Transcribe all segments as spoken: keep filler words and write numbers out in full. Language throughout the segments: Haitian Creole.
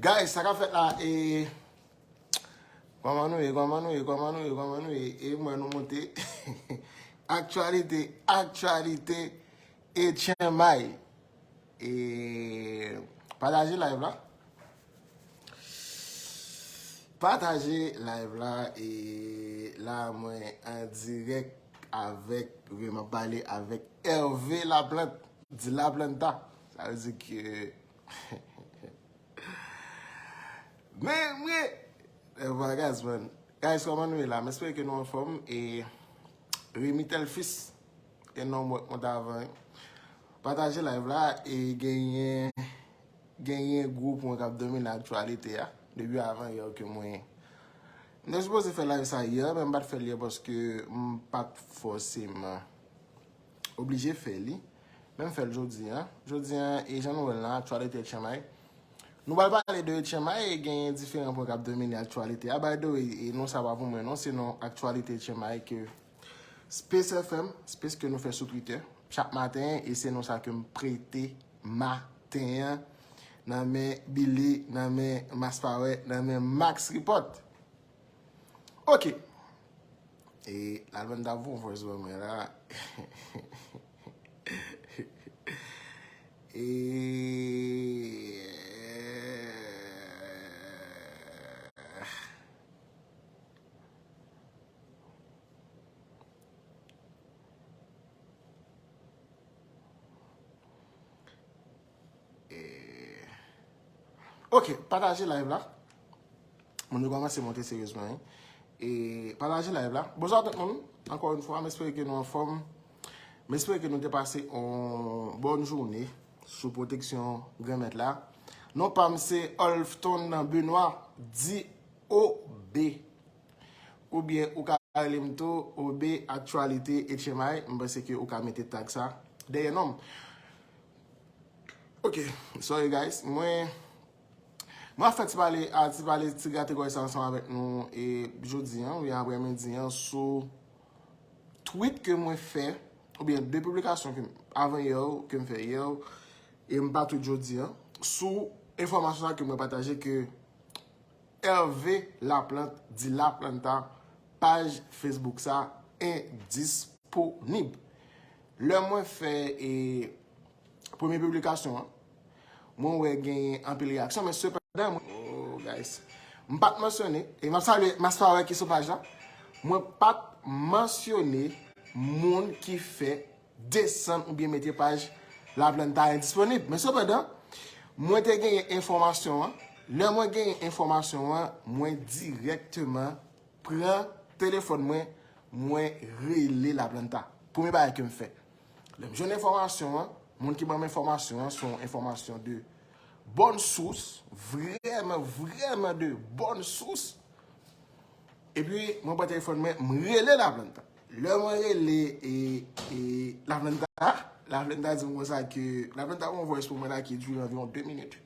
Guys, sa k ap fèt la, e, kòman nou ye, kòman nou ye, kòman nou ye, kòman nou ye, e mwen nou monte. Aktyalite, aktyalite, e tchenmay. E pataje live la. Pataje live la, e la mwen an dirèk avèk, m ap pale avèk Hervé Laplante, di Laplanta. Sa vle di ke Men mwen, eh, bagaz, man. Guys, kòman nou ye la? M espere ke nou anfòm. E Remy Telfils, e non mwen konta avan. Pataje live la, e genyen, genyen gwo pwen k ap domine aktyalite a. Depi avan yè ke mwen, m te sipoze fè live sa yè, men m pa t fè l yè paske m pa t fòseman oblije fè li. Men m fè l jodi a. Jodi a, e jan nou wè l la, aktyalite tchenmay. Nou pral pale de tchenmay, e genyen diferan pwen k ap domine aktyalite a. By the way, e non sa pa pou mwen non, se non aktyalite tchenmay ke Space F M, Space ke nou fè sou Twitter chak maten, e se non sa ke m prete maten an nan men Billy, nan men Maspawè, nan men Max Report. Ok. E Laplanta voye yon voice ban mwen la. E Ok, pataje live la. Moun yo kòmanse monte seryezman, wi. E pataje live la. Bonswa tout moun. Ankò yon fwa, m espere ke nou anfòm. M espere ke nou te pase yon bòn jounen sou pwoteksyon Granmèt la. Non pa m se Olfton Benoit, di O B. Oubyen ou ka rele m tou O B Aktyalite H M I. M panse ke ou ka mete tag sa dèyè non m. Ok, sorry guys. Mwen, mwen ap fè ti pale, a, ti pale, ti gate kò sa ansanm avèk nou e jodi an, oubyen aprèmidi an, sou tweet ke mwen fè, oubyen de piblikasyon ke m, avan yè, ke m fè yè, e m pa tweet jodi an, sou enfòmasyon sa ke mwen pataje ke Hervé Laplante di Laplanta, paj Facebook sa endisponib. Lè mwen fè, e, premye piblikasyon an, mwen wè genyen anpil reyaksyon, men sepandan, mwen, oh, guys, m pa t mansyone, e m ap salye Maspawè ki sou paj la, mwen pa t mansyone moun ki fè desann oubyen mete paj Laplanta endisponib. Men sepandan, mwen te genyen enfòmasyon an. Lè mwen genyen enfòmasyon an, mwen dirèkteman pran telefòn mwen, mwen rele Laplanta. Premye bagay ke m fè. Lè m jwenn enfòmasyon an, moun ki ban m enfòmasyon an, se yon enfòmasyon de bòn sous, vrèman, vrèman de bòn sous. Epi, mwen pran telefòn mwen, m rele Laplanta. Lè mwen rele e, e Laplanta, Laplanta di m konsa ke, Laplanta voye yon voice pou mwen la ki dire anviwon de minit.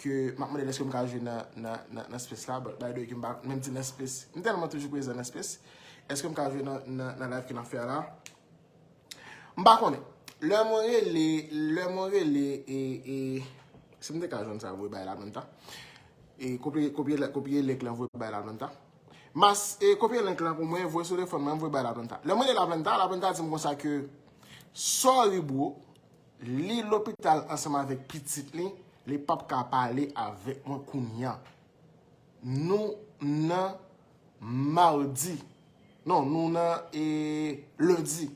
Ke m ap mande l èske m ka jwe nan, nan, nan, nan space la, but by the way, ke m pa menm di nan space. M tèlman toujou prezan nan space. Èske m ka jwe nan, nan, nan live ke n ap fè a la? M pa konnen. Lè mwen rele, lè mwen rele, e, e, si m te ka jwenn sa, voye bay Laplanta. E kopye, kopye, kopye link lan, voye bay Laplanta. Mas, e kopye link lan pou mwen, voye sou telefòn mwen, voye bay Laplanta. Lè mwen rele Laplanta, Laplanta di m konsa ke, sorry bro, li lopital ansanm avèk pitit li, li p ap ka pale avèk mwen kounye a. Nou nan mawdi. Non, nou nan, e, lendi.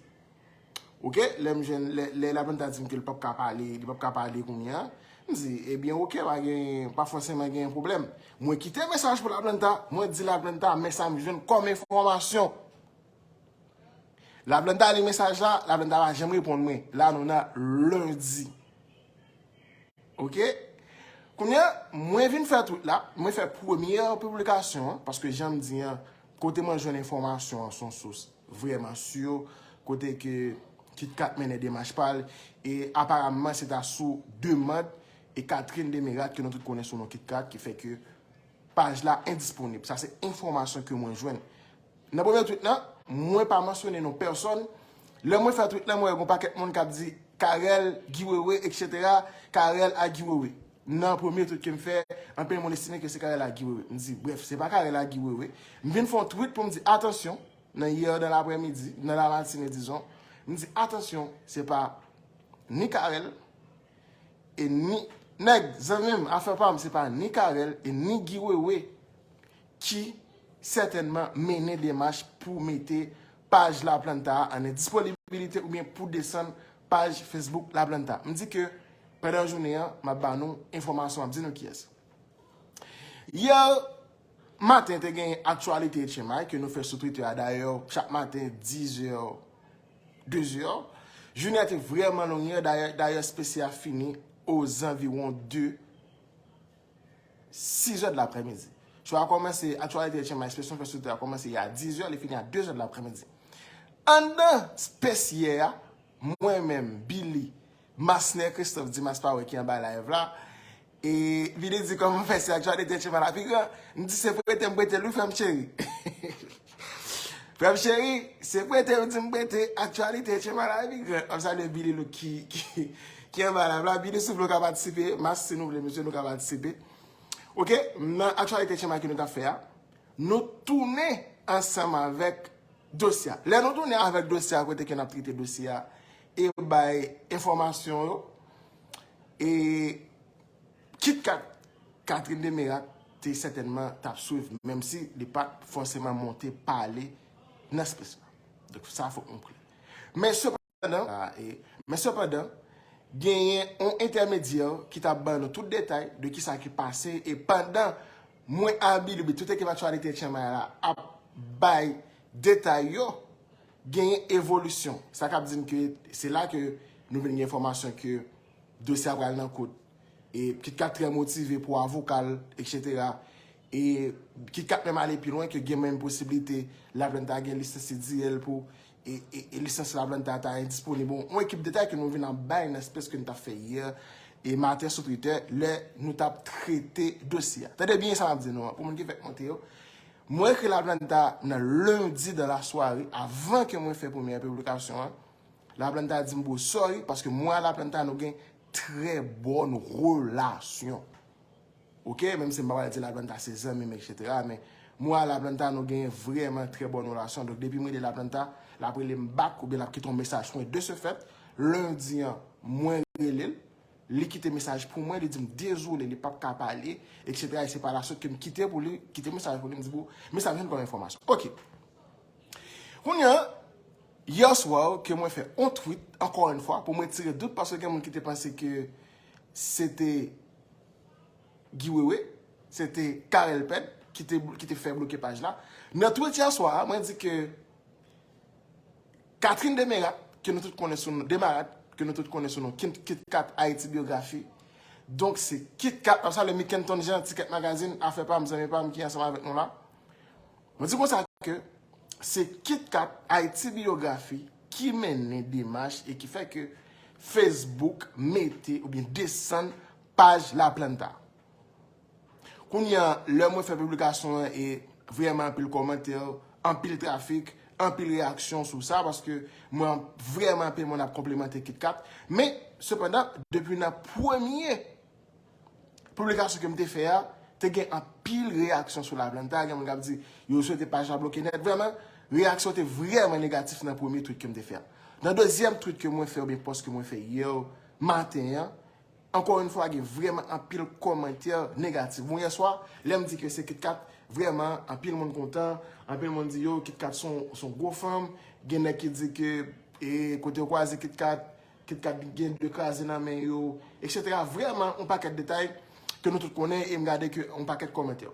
Ok, lè m jwenn, lè, lè Laplanta di m ke li p ap ka pale, li p ap ka pale kounye a, m di, ebyen, ok, pa gen, pa fòseman gen pwoblèm. Mwen kite mesaj pou Laplanta, mwen di Laplanta, men sa m jwenn kòm enfòmasyon. Laplanta li mesaj la, Laplanta pa janm reponn mwen. La, nou nan lendi. Ok? Kounye a, mwen vin fè tweet la, mwen fè premyè piblikasyon an, paske jan m di an, kote mwen jwenn enfòmasyon an, se yon sous vrèman si, kote ke KitKat mennen demach pa l, e aparamman se ta sou demann e Catherine Demirat, ke nou tout konnen sou non KitKat, ki fè ke paj la endisponib. Sa se enfòmasyon ke mwen jwenn. Nan premye tweet lan, mwen pa mansyone non pèsòn. Lè mwen fè tweet lan, mwen wè gon pakèt moun k ap di Carel, Guy Wewe, et cetera. Carel a Guy Wewe. nan premye tweet ke m fè, anpil moun estime ke se Carel a Guy Wewe. M di, brèf, se pa Carel a Guy Wewe. M vin fè yon tweet pou m di, atansyon, nan yè, nan laprèmidi, nan lamatine, dizon, m di, atansyon, se pa ni Carel, e ni, nèg, zanmi m, afè pa m, se pa ni Carel, e ni Guy Wewe ki sètènman mennen demach pou mete paj Laplanta a an endisponibilite oubyen pou desann paj Facebook Laplanta. M di ke pandan jounen an, m ap ba nou enfòmasyon, m ap di nou kiyès. Yè maten, te gen aktyalite H M I ke nou fè sou Twitter a. Dayè, chak maten, dizè, dezè. Jounen an te vrèman long yè. Dayè, dayè, space a fini ozanviwon de sizè de laprèmidi. Show a kòmanse, aktyalite H M I, space nou fè sou Twitter a kòmanse yè a dizè, li fini a dezè de laprèmidi. Anndan space yè a, mwen menm, Billy, Masner Christophe, Dimas Power ki anba live la, e Billy di, kòman fè se aktyalite H M I la pi gran? M di, se prete m prete l wi, frè m cheri. Frè m cheri, se prete m di m prete aktyalite H M I la pi gran. M ap salye Billy Look ki, ki, ki anba live la. Billy, si w vle, w ka patisipe. Mas, si nou vle, mesye, nou ka patisipe. Ok, nan aktyalite H M I ke nou t ap fè a, nou tounen ansanm avèk dosye a. Lè nou tounen avèk dosye a, kote ke n ap trete dosye a e bay enfòmasyon yo, e Kit Kat, Catherine Demairac te sètènman t ap swiv, menm si li pa t fòseman monte pale nan space la. Donk, sa fòk nou klè. Men sepandan, a, e, men sepandan, genyen yon entèmedyè ki t ap ban nou tout detay de kisa ki pase, e pandan mwen, Abilou, tout ekip aktyalite H M I la ap bay detay yo, genyen evolisyon. Sa k ap di n ke se la ke nou vin gen enfòmasyon ke dosye a pral nan kout. E Kit Kat trè motive pou avoka l, etsetera. E Kit Kat menm ale pi lwen ke gen menm posiblite Laplanta gen lisans D L pou, e, e, e lisans Laplanta ta endisponib. Bon, yon ekip detay ke nou vin ap bay nan space ke nou t ap fè yè e maten sou Twitter, lè nou t ap trete dosye a. Tande byen sa m ap di nou an, pou moun ki fèk monte yo. Mwen ekri Laplanta nan lendi dan lasware, avan ke mwen fè premyè piblikasyon an. Laplanta di m, bro, sorry, paske mwen a Laplanta nou gen trè bòn relasyon. Ok, menm si m pa pral di Laplanta se zanmi m, etsetera, men mwen a Laplanta nou gen vrèman trè bòn relasyon. Donk, depi m rele Laplanta, l ap rele m back oubyen l ap kite yon mesaj pou mwen. De ce fait, lendi an, mwen rele l, li kite mesaj pou mwen, li di m dezole, li p ap ka pale, etsetera. E se pa la suite ke m kite pou li, kite mesaj pou li, m di, bro, men sa m jwenn kòm enfòmasyon. Ok. Kounye a, yè swa ke mwen fè yon tweet, ankò yon fwa, pou mwen retire dout, paske gen moun ki te panse ke se te Guy Wewe, se te Carel Pèd ki te, ki te fè bloke paj la. Nan tweet yè swa a, mwen di ke Catherine Demairac, ke nou tout konnen sou non, Demarat, ke nou tout konnen sou non Kit, Kit Kat Haïti Biographie. Donk, se Kit Kat, m ap salye Mikenton Jean, Ticket Magazine, afè pa m, zanmi pa m, ki ansanm avèk nou la. Mwen di konsa ke se Kit Kat Haïti Biographie ki mennen demach e ki fè ke Facebook mete oubyen desann paj Laplanta. Kounye a, lè mwen fè piblikasyon an, e vrèman anpil kòmantè, anpil trafik, anpil reyaksyon sou sa, paske mwen vrèman anpil moun ap konplimante Kit Kat. Men, sepandan, depi nan premye piblikasyon ke m te fè a, te gen anpil reyaksyon sou Laplanta. Gen moun k ap di, yo swete paj la bloke nèt. Vrèman, reyaksyon te vrèman negatif nan premye tweet ke m te fè a. Nan dezyèm tweet ke mwen fè, oubyen pòs ke mwen fè yè maten an, ankò yon fwa, gen vrèman anpil kòmantè negatif. Bon, yè swa, lè m di ke se Kit Kat, vrèman, anpil moun kontan, anpil moun di, yo, Kit Kat se yon, se yon gwo fanm, gen nèg ki di ke, e, kote yo kwaze Kit Kat, Kit Kat gen de kraze nan men yo, etsetera. Vrèman, yon pakèt detay ke nou tout konnen, e m gade ke yon pakèt kòmantè.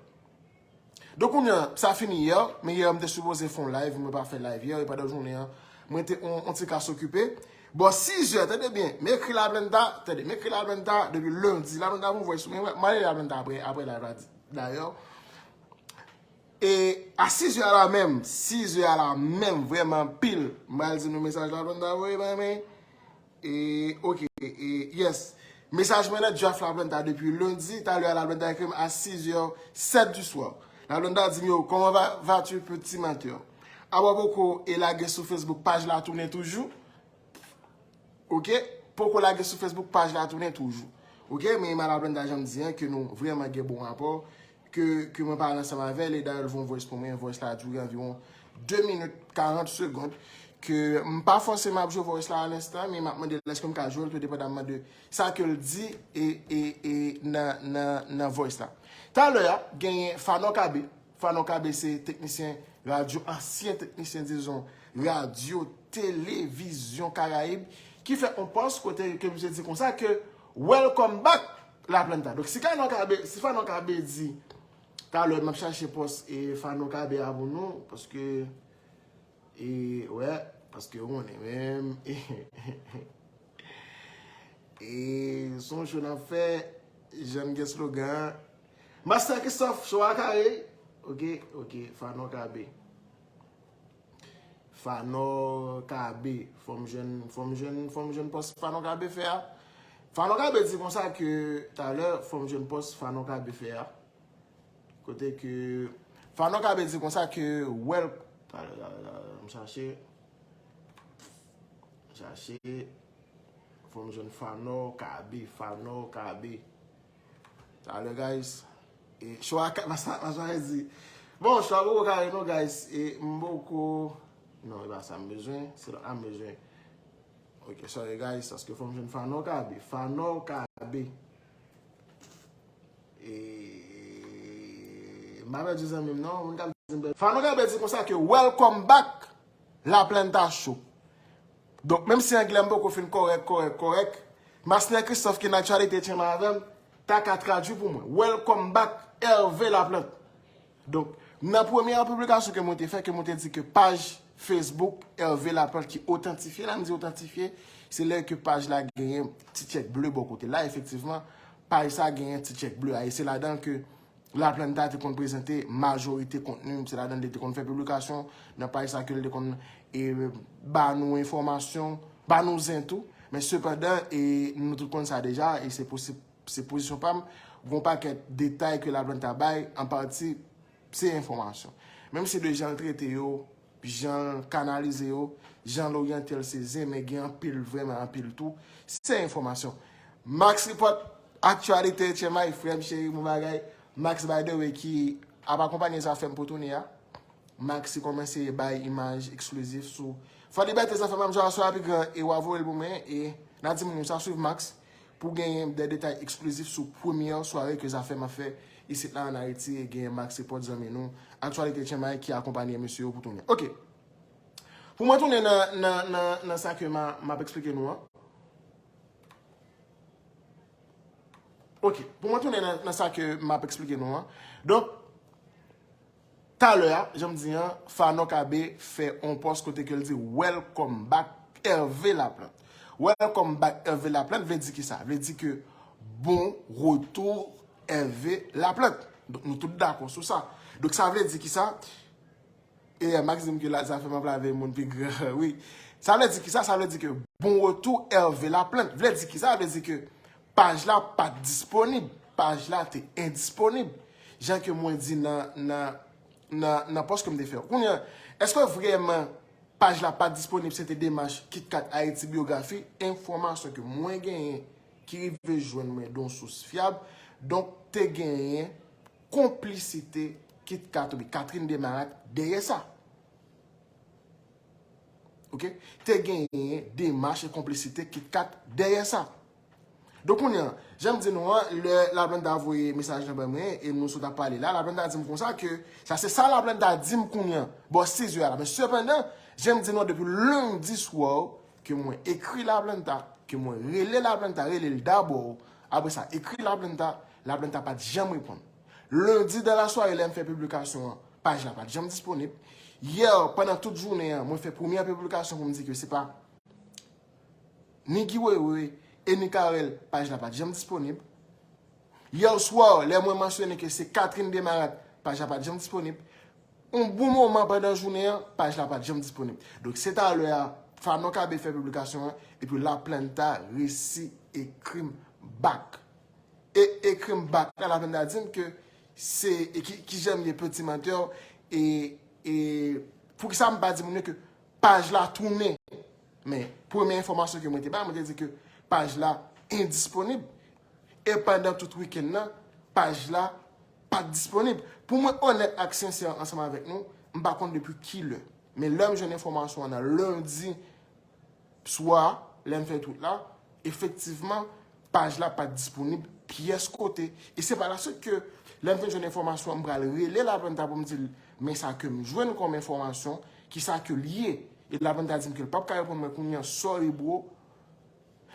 Donk, kounye a, sa fini yè, men yè, m te sipoze fè yon live, mwen pa fè live yè, e pandan jounen an, mwen te yon, yon ti kas okipe. Bò sizè, tande byen, m ekri Laplanta, tande, m ekri Laplanta depi lendi, Laplanta voye sou mwen, m ale Laplanta apre, apre live la, dayè. E a sizè a la menm, sizè a la menm, vrèman anpil, m pral di nou mesaj Laplanta voye ban mwen. E, ok, e, yes. Mesaj mwen nan draft Laplanta depi lendi, talè a Laplanta ekri m a sizè sèt di swa. Laplanta di m, yo, comment va, vas-tu, petit menteur? Apa poko e lage sou Facebook, paj la tounen toujou. Ok? Poko lage sou Facebook, paj la tounen toujou. Ok, men Emma Laplanta, jan m di an, ke nou vrèman gen bon rapò, ke, ke mwen pale ansanm avè l, e dayè l voye yon voice pou mwen, voice la dire anviwon de minit karant segond, ke m pa fòseman ap jwe voice la a lenstan, men m ap mande l èske m ka jwe l, tou depandaman de sa ke l di e, e, e nan, nan, nan voice la. Talè a, genyen Fanò Kabe. Fanò Kabe se teknisyen radyo, ansyen teknisyen, dizon, radyo, televizyon Karayib, ki fè yon pòs kote ke misye di konsa ke welcome back Laplanta. Donk, si Fanò Kabe, si Fanò Kabe di, talè, m ap chache pòs e Fanò Kabe a pou nou, paske, e, wè, paske ou konnen menm, e, se yon show n ap fè, jan m gen slogan an. Master Christophe, show a kare. Ok, ok, Fanò Kabe. Fanò Kabe. Fò m jwenn, fò m jwenn, fò m jwenn pòs Fanò Kabe fè a. Fanò Kabe di konsa ke, talè, fò m jwenn pòs Fanò Kabe fè a. Kote ke Fanò Kabe di konsa ke, well, talè, talè, talè, m chache. M chache. Fò m jwenn Fanò Kabe, Fanò Kabe. Talè, guys. E, show a ka, pa sa, pa sa di. Bon, show a poko kare non, guys. E, m poko, non, e pa sa m bezwen. Se lòt la m bezwen. Ok, sorry, guys, paske fò m jwenn Fanò Kabe. Fanò Kabe. E, m pa pèdi zanmi m non, moun k ap di m pèdi. Fanò Kabe di konsa ke welcome back Laplanta Show. Donk, menm si anglè m poko fin kòrèk, kòrèk, kòrèk, Masner Christophe ki nan Aktyalite Etchenmay avè m, ta ka tradui pou mwen. Welcome back Hervé Laplante. Donk, nan premye piblikasyon ke mwen te fè, ke mwen te di ke paj Facebook Hervé Laplante ki otantifye, lè m di otantifye, se lè ke paj la genyen ti tchèk ble bò kote l la, efektivman, paj sa genyen ti tchèk ble a, e se ladan l ke Laplanta te konn prezante majorite kontni, se ladan l te konn fè piblikasyon, nan paj sa ke l te konn, e, ba nou enfòmasyon, ba nou zen tou. Men sepandan, e, nou tout konn sa deja, e se posib, se pozisyon pa m, gon pakèt detay ke Laplanta bay, an pati, se enfòmasyon. Menm si de jan l trete yo, jan l kanalize yo, jan l oryante l se zen, men gen anpil, vrèman anpil tou, se enfòmasyon. Max Report, Aktyalite Etchenmay, frè m cheri, bon bagay. Max, by the way, ki ap akonpanye Zafèm pou tounen a. Max ki kòmanse bay imaj eksklizif sou Fò Libète, Zafèm ap jwe aswè a pi gran, e w a voye l pou mwen, e n a di moun yo sa swiv Max pou genyen de detay eksklizif sou premyè sware ke Zafèm ap fè isit la ann Ayiti, e genyen Max Report zanmi nou, Aktyalite Etchenmay ki akonpanye mesye yo pou tounen. Ok. Pou mwen tounen nan, nan, nan, nan sa ke m a, m ap eksplike nou an. Ok. Pou mwen tounen nan, nan sa ke m ap eksplike nou an. Donk, talè a, jan m di an, Fanò Kabe fè on pòs kote ke l di welcome back Hervé Laplante. Welcome back Hervé Laplante vle di ki sa? Vle di ke bon retou Hervé Laplante. Donk, nou tout dakò sou sa. Donk, sa vle di ki sa? E Max di m ke la, Zafèm ap lave moun pi gran, wi. Sa vle di ki sa? Sa vle di ke bon retou Hervé Laplante. Vle di ki sa? Vle di ke paj la pa t disponib. Paj la te endisponib. Jan ke mwen di nan, nan, nan, nan pòs ke m te fè. Kounye a, èske vrèman paj la pa t disponib, se te demach KitKat Haïti Biographie? Enfòmasyon ke mwen genyen ki rive jwenn mwen de yon sous fyab, donk te genyen konplisite KitKat oubyen Catherine Desmarattes dèyè sa. Ok? Te genyen demach e konplisite KitKat dèyè sa. Donk, kounye a, jan m di nou an, lè Laplanta voye mesaj lan ban mwen, e nou sot ap pale la, Laplanta di m konsa ke, sa se sa Laplanta di m kounye a, bò sis zè a la. Men sepandan, jan m di nou an, depi lendi swa, ke mwen ekri Laplanta, ke mwen rele Laplanta, rele l dabò, apre sa, ekri Laplanta, Laplanta pa t janm reponn. Lendi dan lasware, lè m fè piblikasyon an, paj la pa t janm disponib. Yè, pandan tout jounen an, mwen fè premyè piblikasyon pou m di ke se pa ni Guy Wewe e ni Carel, paj la pa t janm disponib. Yè swa, lè mwen mansyone ke se Catherine Desmarattes, paj la pa t janm disponib. Yon bon moman pandan jounen an, paj la pa t janm disponib. Donk, se talè a, Fanò Kabe fè piblikasyon an, epi Laplanta resi ekri m back. E ekri m back la, Laplanta di m ke se, e ki, ki jan m ye, petit menteur, e, e poukisa m pa di moun yo ke paj la tounen? Men, premye enfòmasyon ke mwen te bay, mwen te di ke paj la endisponib. E pandan tout wikenn nan, paj la pa t disponib. Pou mwen onèt ak sensè ansanm avèk nou, m pa konn depi kilè. Men lè m jwenn enfòmasyon an nan lendi swa, lè m fè tweet la, efektivman, paj la pa t disponib pyès kote. E se pa la swit ke lè m fin jwenn enfòmasyon an, m pral rele Laplanta pou m di l, men sa ke m jwenn kòm enfòmasyon, ki sa ke l ye. E Laplanta di m ke l p ap ka reponn mwen kounye an, sorry bro,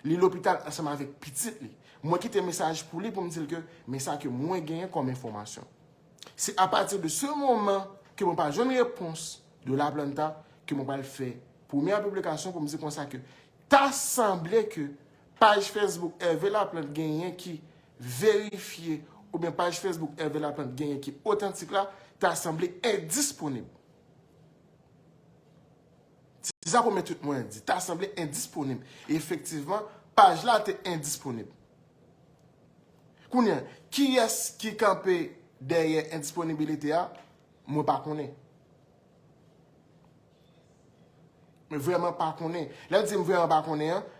li lopital ansanm avèk pitit li. Mwen kite mesaj pou li pou m di l ke men sa ke mwen genyen kòm enfòmasyon. Se apati de se moman ke mwen pa jwenn repons de Laplanta ke mwen pral fè premyè piblikasyon pou m di konsa ke ta sanble ke paj Facebook Hervé Laplante genyen ki verifye oubyen paj Facebook Hervé Laplante genyen ki otantik la, ta sanble endisponib. Se sa premye tweet mwen di. Ta sanble endisponib. E efektivman, paj la te endisponib. Kounye a, kiyès ki kanpe dèyè endisponibilite a? Mwen pa konnen. Mwen vrèman pa konnen. Lè m di m vrèman pa konnen an,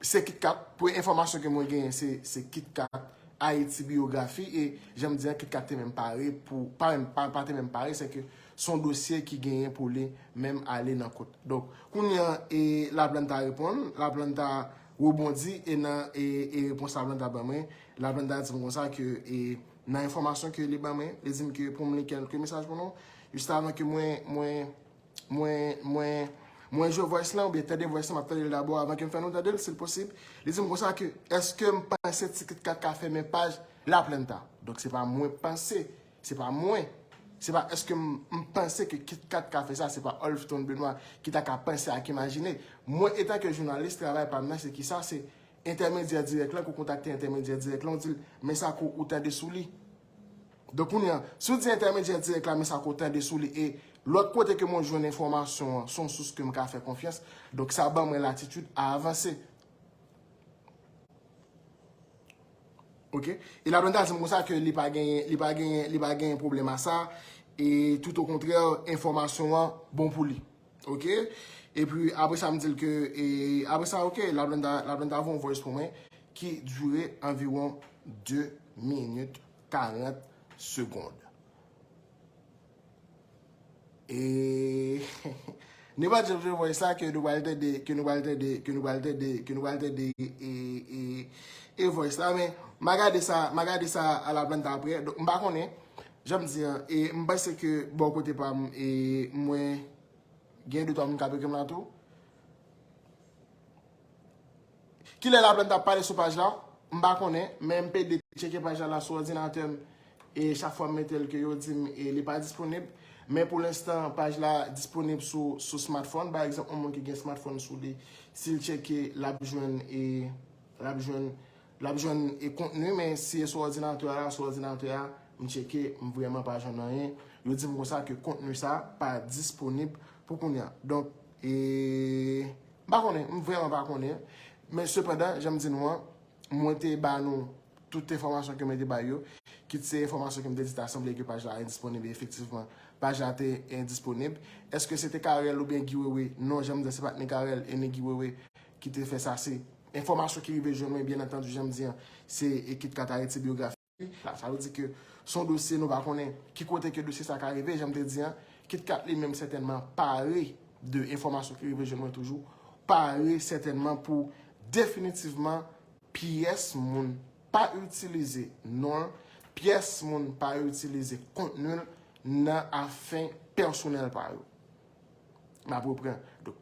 se KitKat. Pou enfòmasyon ke mwen genyen, se, se KitKat Haiti Biographie. E jan m di an, KitKat te menm pare pou, pa, menm, pa, pa te menm pare, se ke se yon dosye ki genyen pou li menm ale nan kot. Donk, kounye a, e, Laplanta reponn, Laplanta rebondi, e nan, e, e repons Laplanta ban mwen, Laplanta di m konsa ke, e, nan enfòmasyon ke li ban mwen, li di m ke pou m li kèlke mesaj pou nou, jis avan ke mwen, mwen, mwen, mwen, mwen jwe voice lan, oubyen tande voice lan, m ap tande l dabò avan ke m fè nou tande l, si l posib. Li di m konsa ke, èske m panse Ti KitKat ka fèmen paj Laplanta? Donk, se pa mwen panse, se pa mwen. Se pa èske m, m panse ke KitKat ka fè sa, se pa Olfton Benoît ki ta ka panse ak imajine. Mwen, etanke jounalis, travay pa m nan, se kisa? Se entèmedyè dirèk lan, ke w kontakte entèmedyè dirèk lan, w di l, men sa ke w tande sou li. Donk, kounye a, si w di entèmedyè dirèk la, men sa ke w tande sou li, e lòt kote ke mwen jwenn enfòmasyon an, se yon sous ke m ka fè konfyans, donk sa ban mwen latitid a avanse. Ok? E Laplanta di m konsa ke li pa genyen, li pa genyen, li pa genyen pwoblèm a sa, e tout o kontrè, enfòmasyon an bon pou li. Ok? Epi, apre sa, m di l ke, e, apre sa, ok, Laplanta, Laplanta voye yon voice pou mwen ki dire anviwon de minit karant segonn. E, nenpòt jan voice la ke nou pral tande, ke nou pral tande, ke nou pral tande, ke nou pral tande, e, e, e voice la, men, m a gade sa, m a gade sa a Laplanta apre. Donk, m pa konnen, jan m di an, e m panse ke bò kote pa m, e mwen, gen de twa moun k ap ekri m la tou. Kilè Laplanta ap pale sou paj la? M pa konnen, men m pede tcheke paj la, la sou òdinatè m, e chak fwa m mete l ke yo di m, e li pa disponib. Men pou lenstan, paj la disponib sou, sou smartphone. Pa egzanp, yon moun ki gen smartphone sou li, si l tcheke, l ap jwenn, e l ap jwenn, l ap jwenn, e kontni, men si e sou òdinatè a, sou òdinatè a, m tcheke, m vrèman pa jwenn anyen. Yo di m konsa ke kontni sa pa disponib pou kounye a. Donk, e, m pa konnen, m vrèman pa konnen. Men sepandan, jan m di nou an, mwen te ba nou tout enfòmasyon ke mwen te bay yo, kit se enfòmasyon ke m te di ta sanble ke paj la endisponib, e efektivman, paj la te endisponib. Èske se te Carel oubyen Guy Wewe? Non, jan m di, se pa t ni Carel e ni Guy Wewe ki te fè sa. Se enfòmasyon ki rive jwenn mwen, byen antandi, jan m di an, se e KitKat Haiti Biographie. Sa vle di ke se yon dosye nou pa konnen ki kote ke dosye sa ka rive, jan m te di an, KitKat li menm sètènman pare de enfòmasyon ki rive jwenn mwen toujou, pare sètènman pou definitivman pyès moun pa itilize non l, pyès moun pa itilize kontni l nan afen pèsonèl pa yo. M ap reprann. Donk,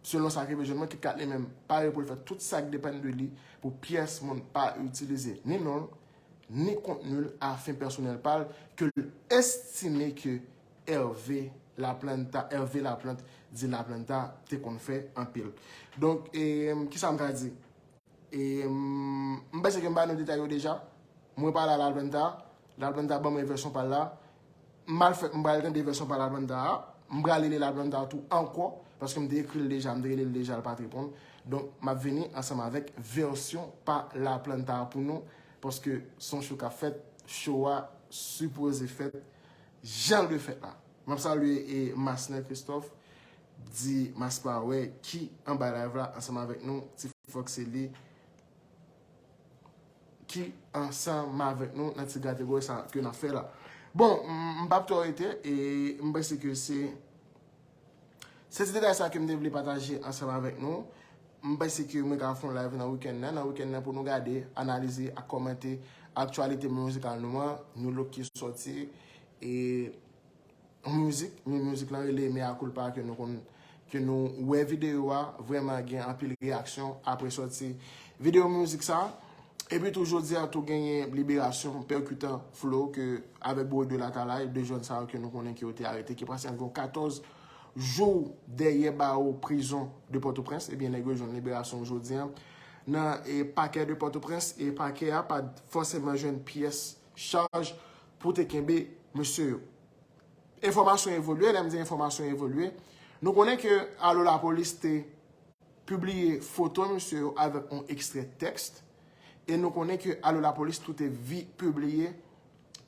selon sa k rive jwenn mwen, KitKat li menm pare pou l fè tout sa k depann de li pou pyès moun pa itilize ni non l, ni kontni l a fen pèsonèl pa l, ke l estime ke Hervé Laplanta, Hervé Laplante, di Laplanta, te konn fè anpil. Donk, e, kisa m ka di? E, m, m panse ke m ba nou detay yo deja. Mwen pale a Laplanta, Laplanta ban mwen vèsyon pa l la. M al fè, m pral tande vèsyon pa Laplanta a. M pral rele Laplanta tou ankò, paske m te ekri l deja, m te rele l deja, l pa t reponn. Donk, m ap vini ansanm avèk vèsyon pa Laplanta a pou nou, paske se yon show k ap fèt, show a sipoze fèt jan l dwe fèt la. M ap salye e Masner Christophe, di Maspa wè ki anba live la ansanm avèk nou, Ti Fox se li. ki ansanm avèk nou nan ti kategori sa ke n ap fè la. Bon, m p ap twò rete e m panse ke se se ti detay sa ke m te vle pataje ansanm avèk nou. M panse ke mwen ka fè yon live nan wikenn nan, nan wikenn nan pou nou gade, analize ak kòmante aktyalite mizikal nou an, new look ki sòti e yon mizik, men mizik lan rele Mea Culpa ke nou konn ke nou wè videyo a, vrèman gen anpil reyaksyon apre sòti videyo mizik sa. Epi tou jodi a tou genyen liberasyon Percutant Flow ke avèk Bourrique de Latalay, de jèn sa yo ke nou konnen ke yo te arete, ki pase anviwon katòz jou dèyè bawo prizon de Pòtoprens. Ebyen nèg yo jwenn liberasyon jodi a nan e pakè de Pòtoprens e pakè a pa t fòseman jwenn pyès chaj pou te kenbe mesye yo. Enfòmasyon evolye, lè m di enfòmasyon evolye, nou konnen ke Alo Lapolis te pibliye foto misye yo avèk yon ekstrè tèks e nou konnen ke Alo Lapolis tou te vi pibliye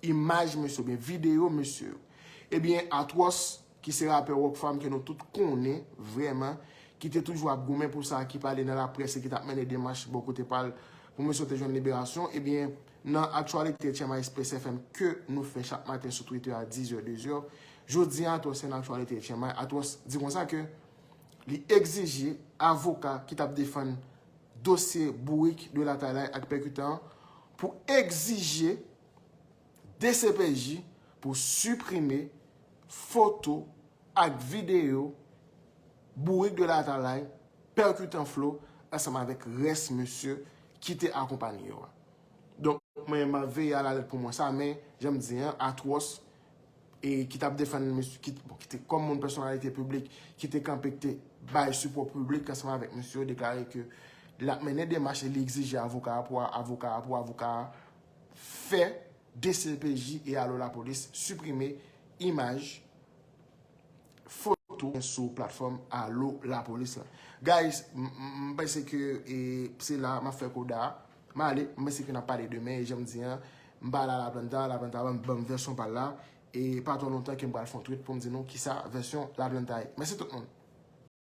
imaj misye oubyen videyo misye yo. Ebyen Atwòs ki se rapè Rockfam ke nou tout konnen vrèman, ki te toujou ap goumen pou sa, ki pale nan laprès e ki t ap mennen demach bò kote pa l pou misye te jwenn liberasyon, ebyen nan aktyalite Tchema Express F M ke nou fè chak maten sou Twitter a dizè, dezè, jodi a Atwòs se nan aktyalite Tchema, Atwòs di konsa ke li egzije avoka ki t ap defann dosye Bourrique de Latalay ak Percutant pou egzije D C P J pou siprime foto ak videyo Bourrique de Latalay, Percutant Flow, ansanm avèk rès mesye ki te akonpanye yo a. Donk, mwen, m ap veye alalèt pou mwen sa, men, jan m di an, Atwòs, e ki t ap defann mesye, ki, bon, ki te kòm moun pèsonalite piblik, ki te kanpe, ki te bay sipò piblik ansanm avèk mesye yo, deklare ke l ap mennen demach e li egzije avoka a pou avoka a, pou avoka a fè D C P J e Alo Lapolis siprime imaj, foto sou platfòm Alo Lapolis la. Guys, m- m- m panse ke e, se la m ap fè koda a. M ale, m panse ke n ap pale demen, e jan m di an, m pale a Laplanta, Laplanta ban m- ban m vèsyon pa l la, e pa twò lontan ke m pral fè yon tweet pou m di nou kisa vèsyon Laplanta ye. Mèsi tout moun.